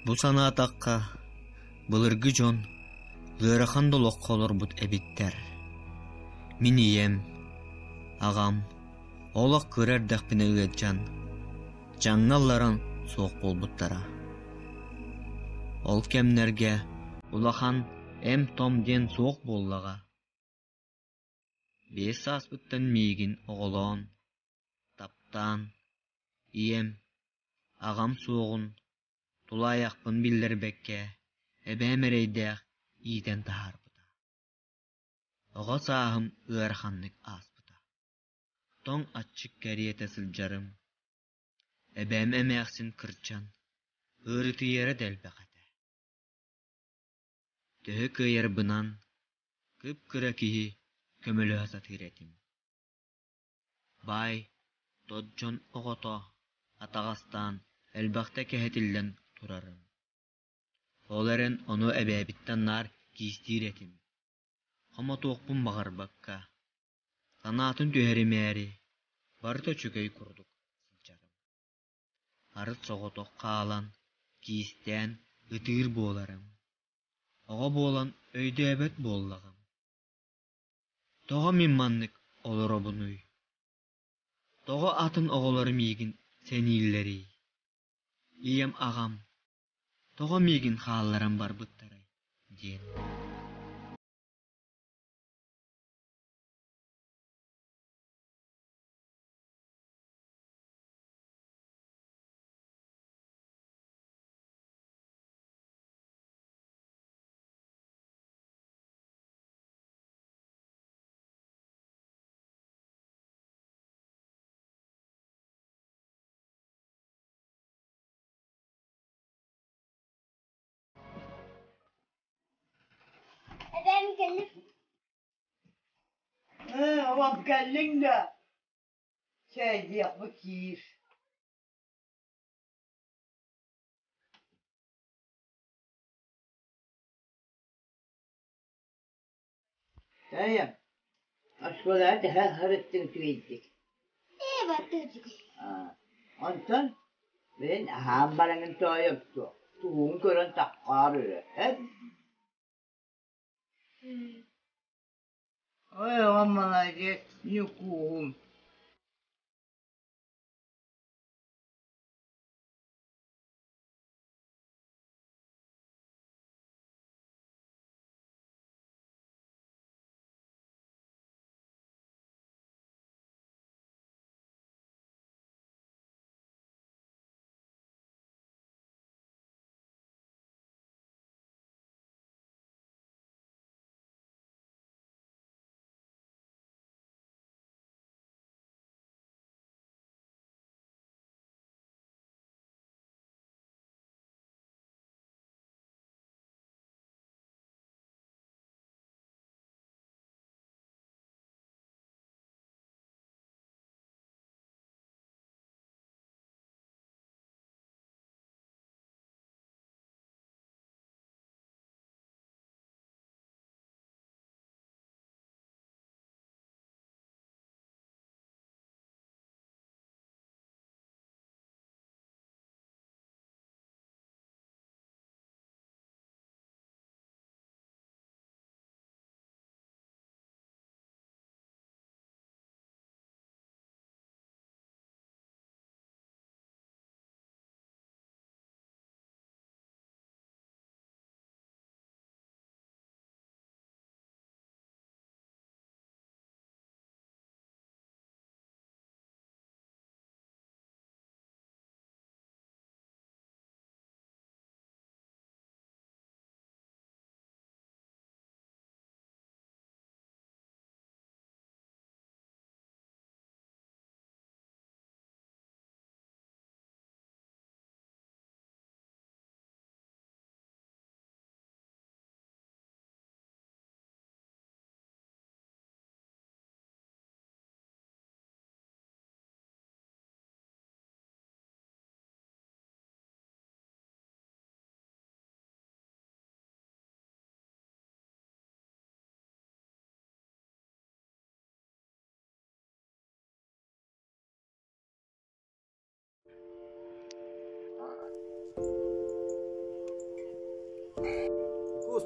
Бу санаатахха, былыргы дьон ыарахан да олоххо олорбут эбиттэр. Мин ийэм, аҕам олох кыра эрдэхпинэ ыалдьан, дьаҥҥа ылларан суох буолбуттара. Ол кэмнэргэ улахан эм-том диэн суох буоллаҕа. 5 сааспыттан миигин оҕолоон, таптаан, ийэм, аҕам суоҕун, тулаайахпын биллэрбэккэ, эбээм эрэйдээх иитэн таһаарбыта. Оҕо сааһым ыараханнык ааспыта. Тоҥ аччык кэриэтэ сылдьарым. Эбээм эмээхсин кырдьан, ыарытыйара да элбэх этэ. Төһө кыайарбынан, кып-кыра киһи көмөлөһө сатыыр этим. Баай, тот дьон оҕото атаҕастаан элбэхтэ кэһэтиллэн турарым. Ол эрэн ону эбээбиттэн наар кистиир этим. Хомотуохпун баҕарбакка, санаатын түһэримээри, барыта үчүгэй курдук сылдьарым. Арыт соҕотох хаалан, киистээн ытыыр буоларым. Оҕо буолан өйдөөбөт буоллаҕым. Тоҕо мин маннык олоробунуй? Тоҕо атын оҕолор миигин сэнииллэрий? Ийэм, аҕам тоҕо миигин хаалларан барбыттарай диэн. Эбээм кэллим. Оҕом кэллиҥ да чэйдиэхпит киир. Таайам, оскуолаҕа төһө сырыттыҥ үчүгэйдик? Ээ, баттыы үчүгэй. Онтон мин аһаан бараҥын тоойом суох, тугун көрөн таххаар эрэ, эн? Ой, оҕом молодец, Ньукууһум.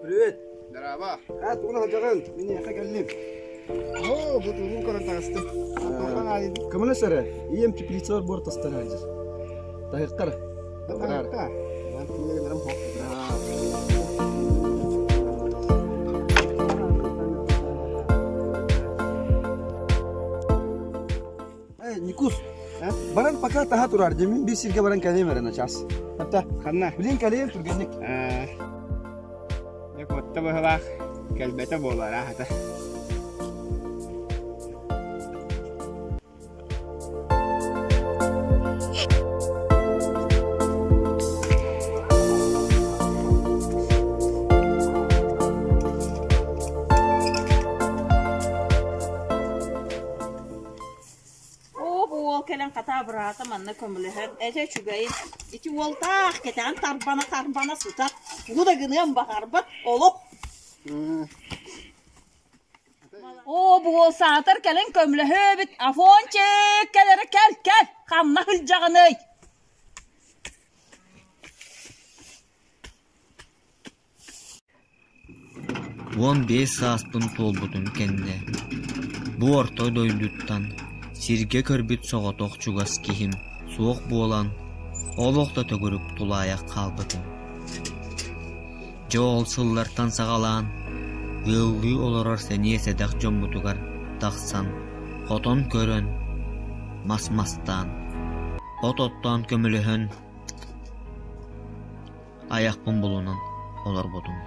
Привет. Здорово. А, тугун сылдьаҕын? Мин эйиэхэ кэллим. Оо, бу тугун көрөн таҕыстым. Туоххан аайы Көмөлөс эрэ. Ийэм теплицалар буор тастар сылдьар. Таһыктар. Таһыкта. Эй, Никус, баран пока таһа турар дии. Мин биир сиргэ баран кэлиэм эрэ начаас. Хатта. Ханна? Билин кэлиэм түргэнник. Дьэ, куотта быһылаах, кэлбэтэ буолар аата. Оо, бу уол кэлэн хата абыраата манна көмөлөһөр. Этэ үчүгэйин. Ити уолтаах кэтэҕин тарбана-тарбана сытар. Тугу да гыныан баҕарбат. Олох. Оо, бу уол саатар кэлэн көмөлөһөөбүт. Афончик, кэл эрэ кэл, кэл. Ханна сылдьаҕыный? 15 сааспын туолбутум кэннэ, бу орто дойдуттан сиргэ көрбүт соҕотох чугас киһим суох буолан, олох да төгүрүк тулаайах хаалбытым. Дьэ ол сыллартан саҕалаан, ыаллыы олорор сэниэ-сэдэх дьоммутугар тахсан, хотон көрөн, мас мастаан, от оттоон көмөлөһөн, айахпын булунан олорбутум.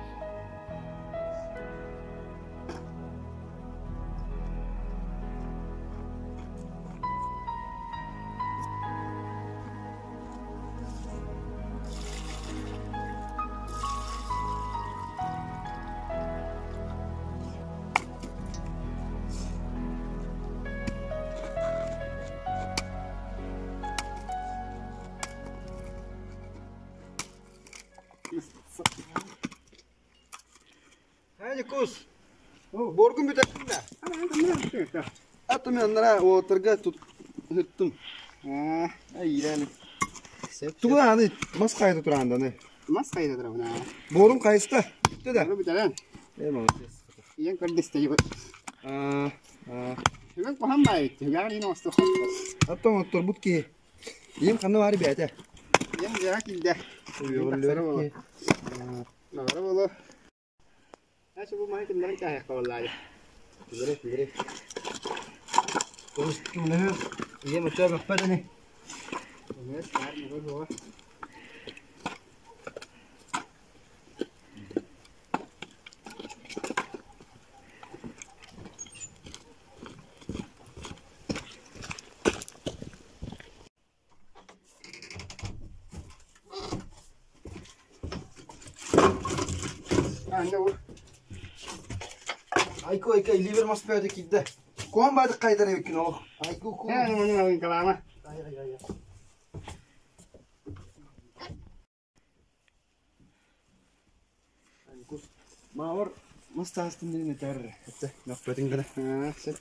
Никус, боргун бүтэрдим да. Аттым аннара уолаттарга тут ыһыттым. Ай, Тугу аны мас хайда туранданы. Мас хайда турабына. Борун хайыста. Бүттэ да. Бу бүтэрэн. Э, молодец. Ийэн көрдөстө. А, а. Бүгүн куһан баайыт. Түгэр иин оҥосту. Аттан отторбут киһи. Ийэм ханна баары бэйэтэ. Ийэм дьиэҕэ киирдэ. Уйугуллар киһи. Наҕара буолуо. Ачы бу маһы кимнэрин кээһиэххэ буоллаайы. Түгэрэ, түгэрэ. Олус кимнэһэ ийэм оччо бөхпөт ини. Эмиэ саар муга буола. Айку айка илиибэр мас бөөтө киирдэ. Куһан баадык хайдар эбиккин олох. Айку ку. Калаама. Маавар мас таастын диэн этэр. Этэ, нөхпөтүн гына. Сөп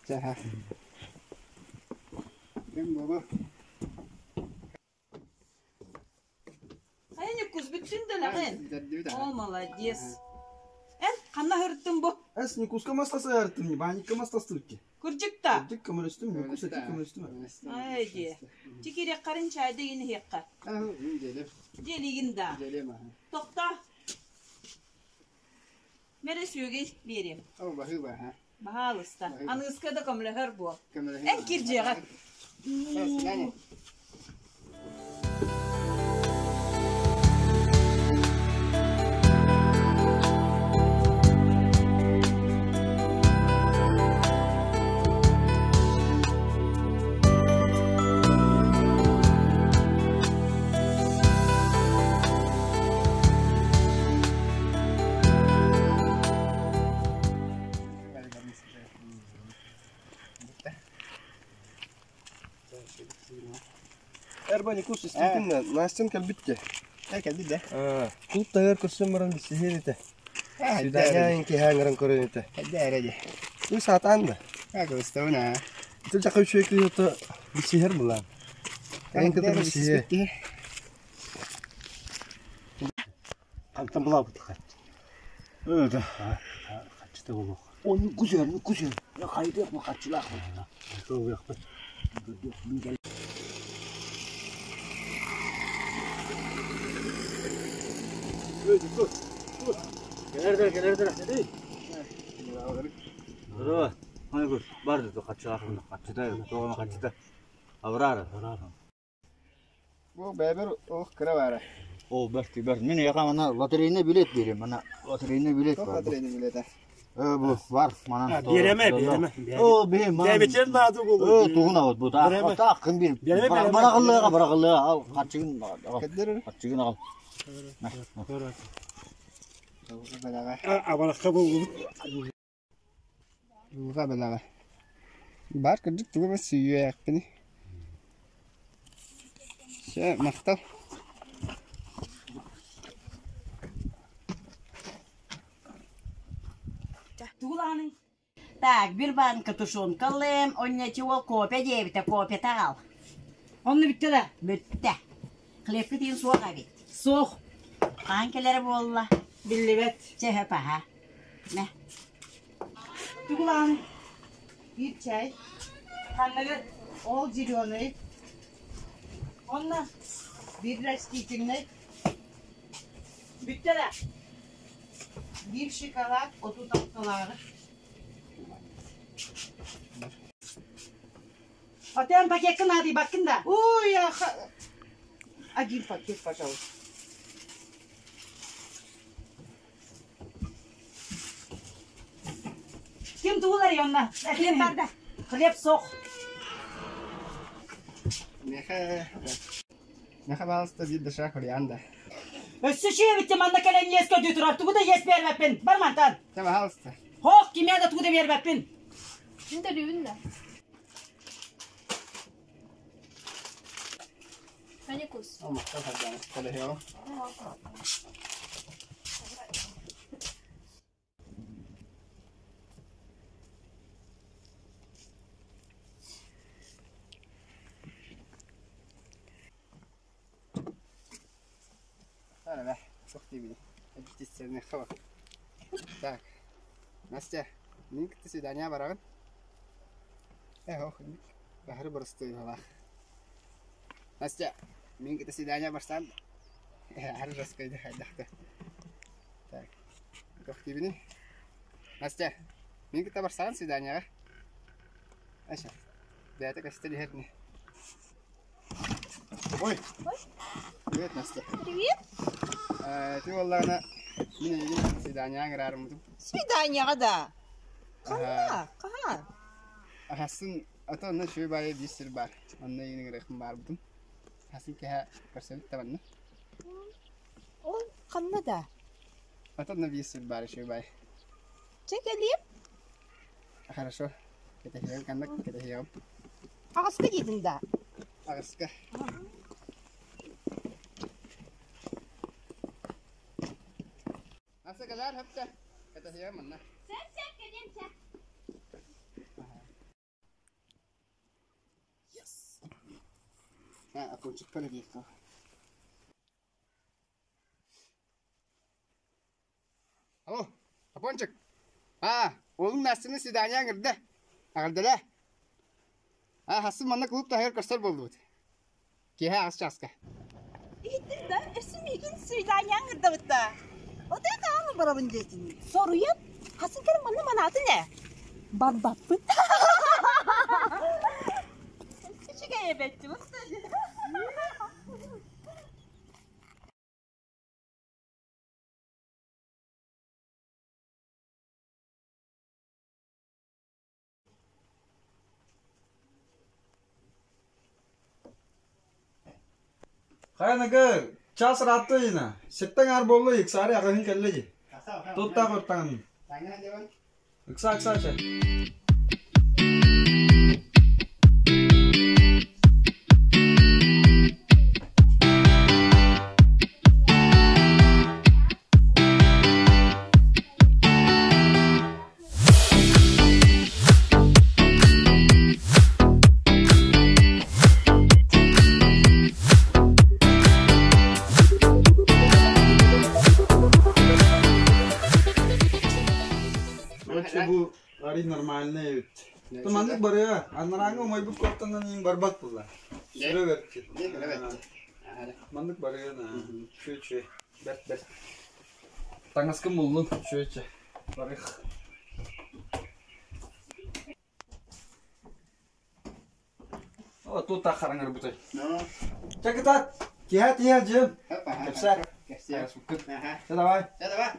Ким буолу? Хайа Ньуккус бүтсүн да лэҕин. О, молодец. Эн ханна сырыттыҥ бу? Эс Ньукуска мас тасыһартым, Ванькка мас тастыбыт. Кырдьык да? Кырдьык көмөлөстүм, Ньукус эти көмөлөстүм. Ай дии. Чикириэххэрин чайда игин иһиэххэ. Дьиэлигин да. Тохто. Мэрэ сүөгэй биэриэм. Баһаалыста. Аныыска да көмөлөһөр буол. Эн киир дьиэҕэ. Эрба Никус иститин Настен кэлбитте. Кэлбит да. Клуб тагар көрсөн баран билсиһиэн этэ. Свидание киһаҥыран көрөн этэ. Хадда эрэ дии. Ый саатаан да. Кыбыстабын аа. Ити жака үчүгэй кыыһы билсиһэр булаан. Эн кытта билсиһиэ. Хантан булаабытыхай? Это. Хаччыта буолуох. Оны күсөр, күсөр. Хайдах бу хаччылаах. Тугуяхпыт. Келердер, келердер. Эй. Здорово. Ой, гөр. Бар да хаччылаах. Хаччыта, тоҕо хаччыта. Аврара. Бу бэйбэр олох кыра баара. О, бэрт, бэрт. Мин яга мана лотерейный билет берем. Мана лотерейный билет Туох бар. лотерейный билета? Бу бар, мана. Биэремэ, биэремэ. О, бем, мана. Дәбитер наады болу. О, тугун ават бу. Биэремэ. Та, кым бир. Биэремэ, биэремэ. Барагыллыга, барагыллыга. Ал, хаччыгын ал. Кэддер Хаччыгын ал. бэлэҕэ. Абарахха болу. Дулҕа бэлэҕэ. Бар кырдьык тугу эмэ сүүйүөхпүнүй. Чэ, махтал. Так, бир банка тушенка ылым, оннечи ол кофе диэбитэ, кофе таҕал. Онно бүттэ да? Бүттэ. Хлебка тиин суох эбит. Суох. Хаан кэлэрэ буолла. Биллибэт. Чэ, хөп аһа. Мэ. Тугулааны. Биир чай. Ханныгы ол зеленый. Онно биир растительный. Бүттэ да? Биир шоколад 36-лааҕы. Отен пакеккин наадыйбаккын да? Ой, я... Один пакет, пожалуйста. Ким тугулар онно? Хлеб бар да. Хлеб суох. Миэхэ... Миэхэ баалыста биир доширак хуриан да. Өссө чиэбитте манна кэлэн иэс көрдүү турар. Тугу да иэс биэрбэппин. Бар мантан. Чэ, баалыста. Хоох, кимиэ да тугу да биэрбэппин. Мин төлүүбүн да. Аникус. Ол махтал харданы. Колеһиоҕум. Ара, суох диибини. Эбитиссэрни хава. Так. Настя, мин кытта свидание бараҕын? Э, ох, баһары боростуой баҕалаах. Настя, мин кытта свидание барсаан аһары жесткайда хайдахта. Так. Туох диибиний? Настя, мин кытта барсаҕын свиданиеҕа? Аша, бэйэтэ көстөн иһэр ини. Ой! Привет, Настя. Привет. Ты буоллаҕына мин эйигин свиданиеҕа ыҥыраарыммытым. Свиданиеҕа да. Ханна? Хаһан? Аһасын, ото онно үчүгэй баайы биир сир баар. Онно эйигин ыҥырыахпын баарбытым. Аһасын киэһэ көрсөбүт да манна. Ол ханна да? Ото онно биир сир баар үчүгэй баайы. Чэ кэлиэм. Хорошо. Кэтэһиэҕим ханна кэтэһиэҕим. Аҕыска диэтиҥ да? Аҕыска. Аса кэлээр хөптө. Кэтэһиэҕим манна. Сөп сөп кэлиэм чэ. А, окончик полевика. Алло, Апончик. А, уолуҥ Настяны свидание ыҥырда. Аҕалдара. А, хассын манна клуб таһыгар көрсөр буоллубут. Киэһэ аҕыс чааска. Иһиттин да, өссө миигин свидание ыҥырдабыт да. Вот это ааны барабын диэтин. Соруйан, хасын кэлэн манна манаатын ээ. Барбаппын. Үчүгэй эбэччи Хайаныгы час ыраатта ина. Сеттен ар боллу иксари аҕыһын кэллэ дии. Туттаах ортаҥын. Ыкса ыкса чэ. Арый нормальный эбит. Маннык барыа, анарааҥҥы умайбыт куоптанан иин барбат буолла. Сүрэ бэрт. Маннык барыа на. Үчүгэй үчүгэй. Бэрт бэрт. Таҥаскын буллун, үчүгэй чэ. Барыах. О, тут так хараҥарбытай. Чэ, кытаат! Киэһэ тиийэ дьиэм. Кэпсээ. Кэпсээ. Чэ, давай. Чэ, давай.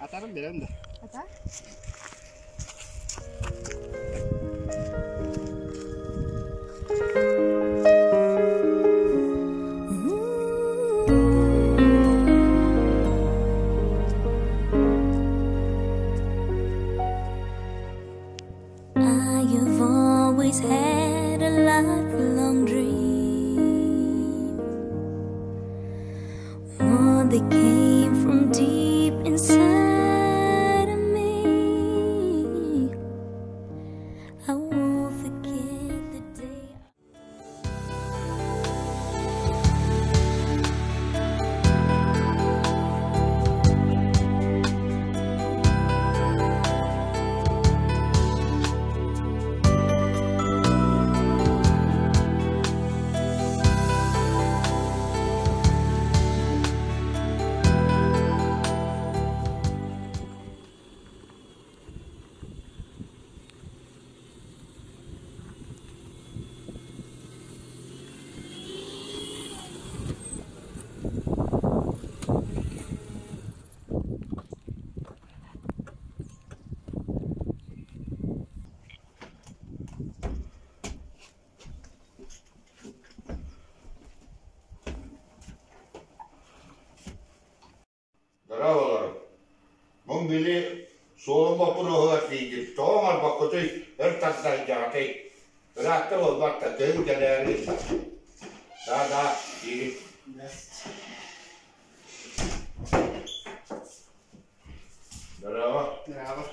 Атарым берем да. Атар? I have always had a lifelong dream, one that came from deep inside of me. I won't forget the day. Дорооболору. Мун били суолум боппуруоһугар тиийдим. Тоҕо оҥорбоккутуй, өр тардайдаҕытый? Ыраатта буолбат да, тыын кэлээри Да, да, киирин. Дорообо. Дорообо.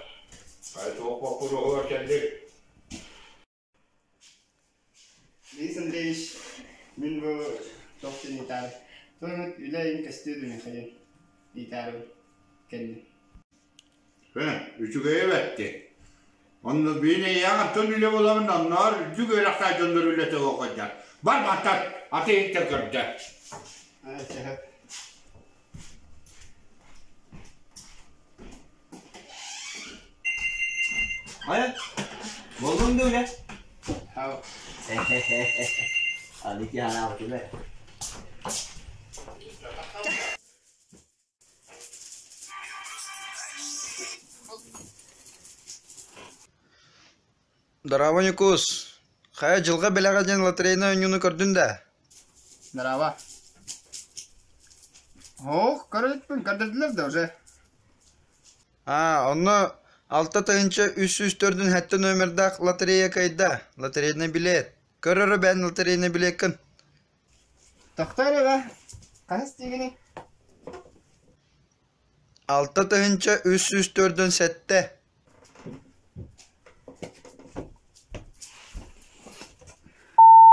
Хайа туох боппуруоһугар кэллиҥ? Денис Андреевич, мин бу туох диэн ыйытаары, туох эмит үлэ иһин көстүө дуо миэхэ ыйытаары кэллим. Ээ, үчүгэйэ бэрти. Онно биир эйиэхэ антон үлэ буолабын, онноор үрдүк үөрэхтээх дьоннор үлэтэ оҕойдар. Бар мантан, аты иһиттэн көрдө. Аа, сөп. Хайа, буоллуҥ да үлэ? Хау. Аны ханаабытыла. Дорообо, Ньукуус. Хайа, дьылҕа бэлэҕэ диэн лотерейнай оонньууну көрдүн да? Здорово. Ох, көрөппүн, көрдөрдүлэр да уже. Аа, онно 6 304 сэттэ номердаах лотерея кыайда. Лотерейный билет. Көр эрэ бэйэн лотерейный билеккин. Тохтоо эрэ бэ. Хаһыс диигиний? 6 347.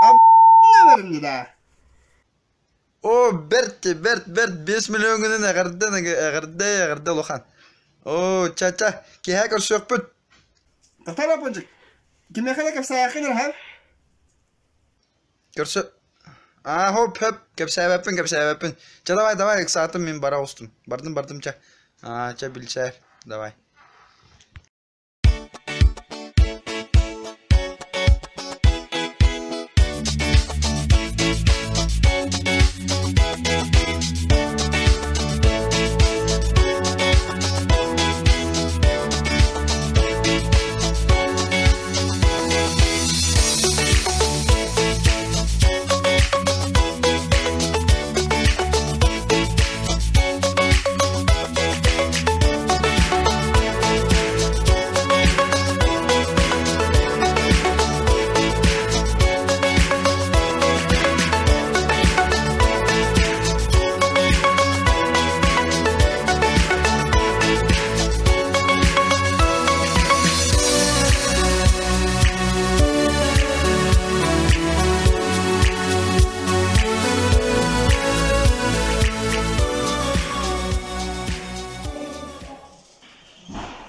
А номерин да. О, бэрт, бэрт, бэрт, 5 миллиоҥҥунан эҕэрдэ, эҕэрдэ, эҕэрдэ улахан. Оо, ча-ча, киэһэ көрсүөхпүт. Тохтоо эрэ, Пончик. Кимиэхэ да кэпсээххин эрэ Көрсө Аа, хоп, хөп, кэпсээбэппин, кэпсээбэппин. Чэ, давай, давай, ыксаатым, мин бара оҕустум. Бардым, бардым, чэ. Аа, чэ, билсээр, давай.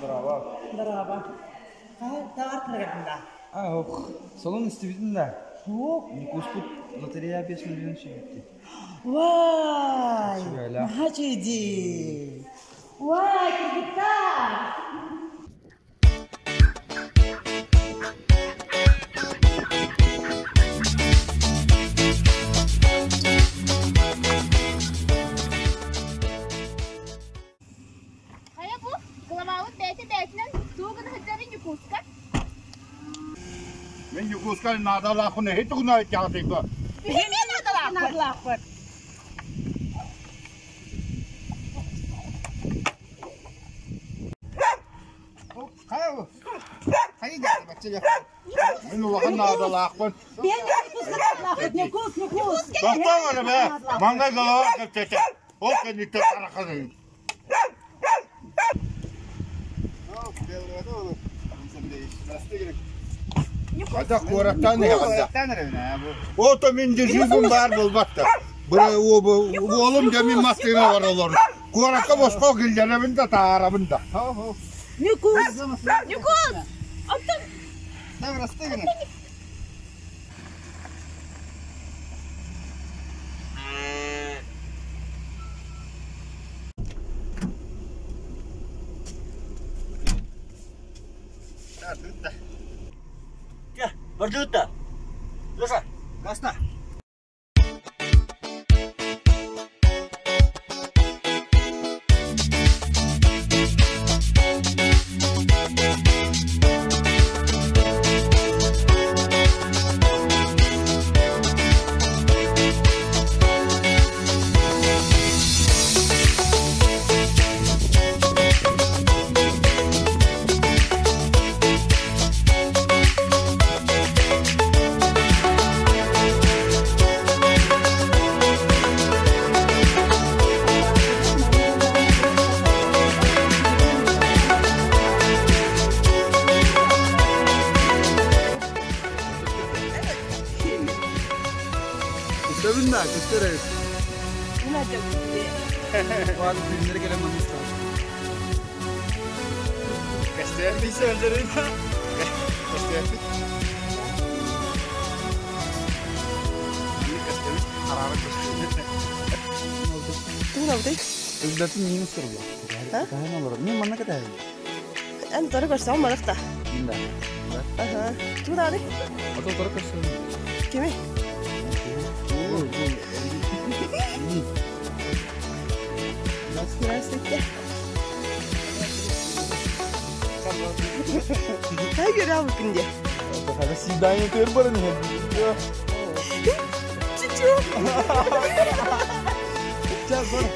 Браво. Браво. Таар А, ох, салон истибитин да. Ньукууспут лотерея 5 миллион сүүйбүттэ. Вай! Сүбэлээх. Наһаа үчүгэй. Вай, кыргыттар! Хайа бу, главабыт бэйэтэ бэйэтинэн тугу гына сылдьарын Ньукууска? Мин Ньукууска наадалаахпын эһи тугунай тяҕатыйба. Биһи эмиэ наадалаахпыт. Наадалаахпыт. Хайа хайа дьаата бачча Мин улахан наадалаахпын. Биһи Ньукууска наадалаахпыт. Ньукуус, Ньукуус. Тохтоо эрэ бээ. Маҥнай голова кэпсэтэ. Ол кэнниттэн арахсыҥ. Хата куораттан иһэҕиннэ. Ото мин дежурбун баар буолбатта. Уолум дьэ мин массыына бар олорор. Куоракка босхо киллэрэбин да таарабын да. Ньукуус! Ньукуус! Оттон Чэ, бардыбыт да? Леша, гаста. Көстөбүн да, көстөр эбит. Бары күннери кэлэн манныста. Тугунабытый? Өлбөтүн миин устурла. Таһын олорор. Мин манна кэтэһэбин. Эн тору көрсөҕүн барах да. Да. Аха. Тугунабытый? Ото тору көрсөбүн. Кими? Здравствуйте. Ай, көрәбі күнде. Свидание төр баран иһэр. Чичу. Ча бар.